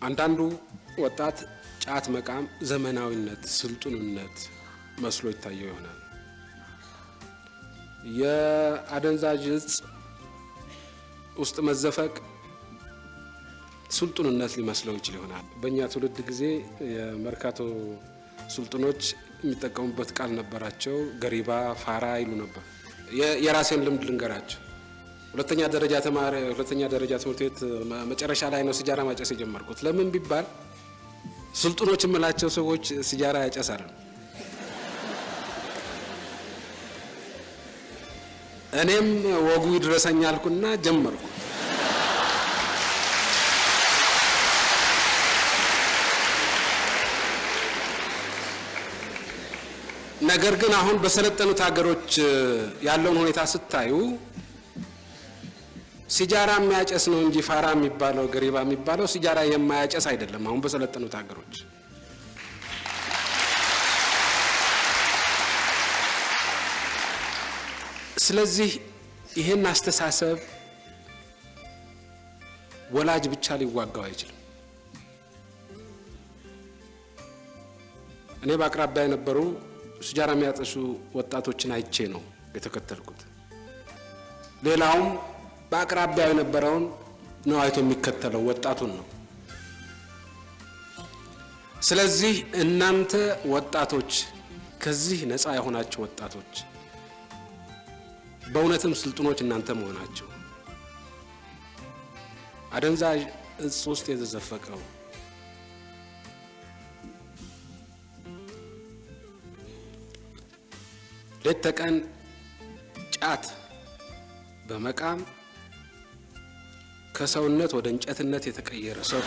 አንዳንዱ ወጣት ጫት መቃም ዘመናዊነት፣ ስልጡንነት መስሎ ይታየው ይሆናል። የአደንዛዥ እጽ ውስጥ መዘፈቅ ስልጡንነት ሊመስለው ይችል ይሆናል። በእኛ ትውልድ ጊዜ የመርካቶ ስልጡኖች የሚጠቀሙበት ቃል ነበራቸው። ገሪባ፣ ፋራ ይሉ ነበር። የራሴን ልምድ ልንገራቸው። ሁለተኛ ደረጃ ተማሪ ሁለተኛ ደረጃ ትምህርት ቤት መጨረሻ ላይ ነው ሲጃራ ማጨስ የጀመርኩት። ለምን ቢባል ስልጡኖች የምላቸው ሰዎች ሲጃራ ያጨሳሉ። እኔም ወጉ ይድረሰኝ አልኩና ጀመርኩ። ነገር ግን አሁን በሰለጠኑት ሀገሮች ያለውን ሁኔታ ስታዩ ሲጃራ የሚያጨስ ነው እንጂ ፋራ የሚባለው ገሪባ የሚባለው ሲጃራ የማያጨስ አይደለም። አሁን በሰለጠኑት ሀገሮች ስለዚህ ይህን አስተሳሰብ ወላጅ ብቻ ሊዋጋው አይችልም። እኔ በአቅራቢያ የነበሩ ሲጃራ የሚያጨሱ ወጣቶችን አይቼ ነው የተከተልኩት። ሌላውም በአቅራቢያው የነበረውን ነው አይቶ የሚከተለው ወጣቱን ነው። ስለዚህ እናንተ ወጣቶች፣ ከዚህ ነፃ የሆናችሁ ወጣቶች በእውነትም ስልጡኖች እናንተ መሆናችሁ አደንዛዥ እጽ ውስጥ የተዘፈቀው ሌት ተቀን ጫት በመቃም ከሰውነት ወደ እንጨትነት የተቀየረ ሰው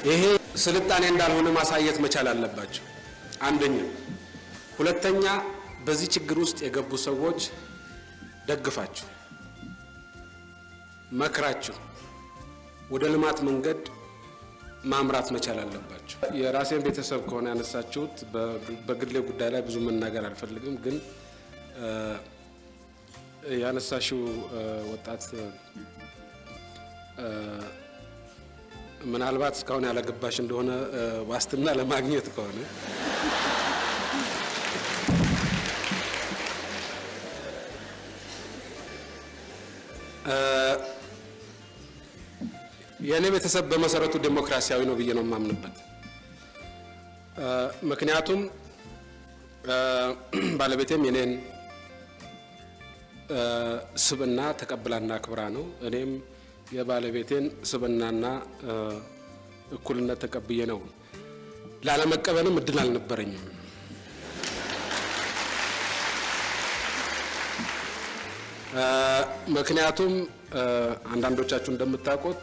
ይሄ ስልጣኔ እንዳልሆነ ማሳየት መቻል አለባቸው። አንደኛ። ሁለተኛ፣ በዚህ ችግር ውስጥ የገቡ ሰዎች ደግፋችሁ መክራችሁ ወደ ልማት መንገድ ማምራት መቻል አለባቸው። የራሴን ቤተሰብ ከሆነ ያነሳችሁት በግሌ ጉዳይ ላይ ብዙ መናገር አልፈልግም፣ ግን ያነሳሽው ወጣት ምናልባት እስካሁን ያላገባሽ እንደሆነ ዋስትና ለማግኘት ከሆነ የእኔ ቤተሰብ በመሰረቱ ዴሞክራሲያዊ ነው ብዬ ነው የማምንበት። ምክንያቱም ባለቤቴም የኔን ስብና ተቀብላና አክብራ ነው። እኔም የባለቤቴን ስብናና እኩልነት ተቀብዬ ነው። ላለመቀበልም እድል አልነበረኝም። ምክንያቱም አንዳንዶቻችሁ እንደምታውቁት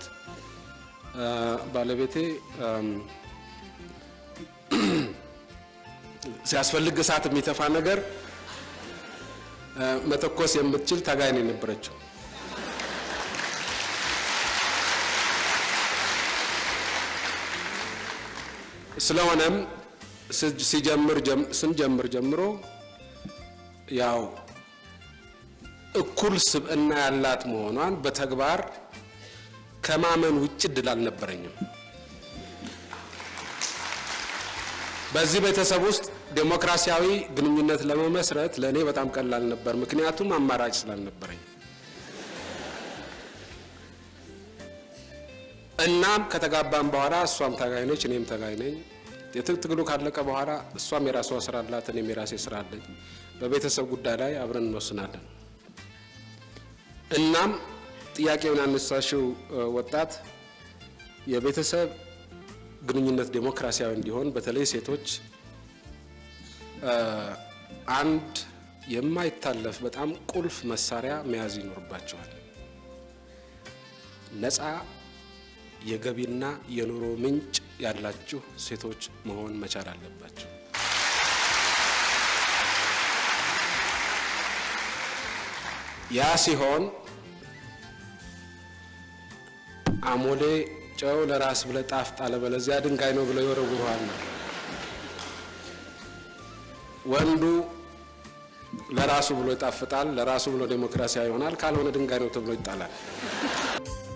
ባለቤቴ ሲያስፈልግ እሳት የሚተፋ ነገር መተኮስ የምትችል ታጋይ ነው የነበረችው። ስለሆነም ሲጀምር ስንጀምር ጀምሮ ያው እኩል ስብዕና ያላት መሆኗን በተግባር ከማመን ውጭ እድል አልነበረኝም። በዚህ ቤተሰብ ውስጥ ዴሞክራሲያዊ ግንኙነት ለመመስረት ለእኔ በጣም ቀላል ነበር፣ ምክንያቱም አማራጭ ስላልነበረኝ። እናም ከተጋባም በኋላ እሷም ታጋይ ነች፣ እኔም ታጋይ ነኝ። የትግሉ ካለቀ በኋላ እሷም የራሷ ስራ አላት፣ እኔም የራሴ ስራ አለኝ። በቤተሰብ ጉዳይ ላይ አብረን እንወስናለን። እናም ጥያቄውን ያነሳሽው ወጣት የቤተሰብ ግንኙነት ዴሞክራሲያዊ እንዲሆን በተለይ ሴቶች አንድ የማይታለፍ በጣም ቁልፍ መሳሪያ መያዝ ይኖርባቸዋል። ነፃ የገቢና የኑሮ ምንጭ ያላችሁ ሴቶች መሆን መቻል አለባቸው። ያ ሲሆን አሞሌ ጨው ለራስ ብለህ ጣፍጥ፣ አለበለዚያ ድንጋይ ነው ብለው ይወረውሩሃል ነው። ወንዱ ለራሱ ብሎ ይጣፍጣል፣ ለራሱ ብሎ ዴሞክራሲያዊ ይሆናል፣ ካልሆነ ድንጋይ ነው ተብሎ ይጣላል።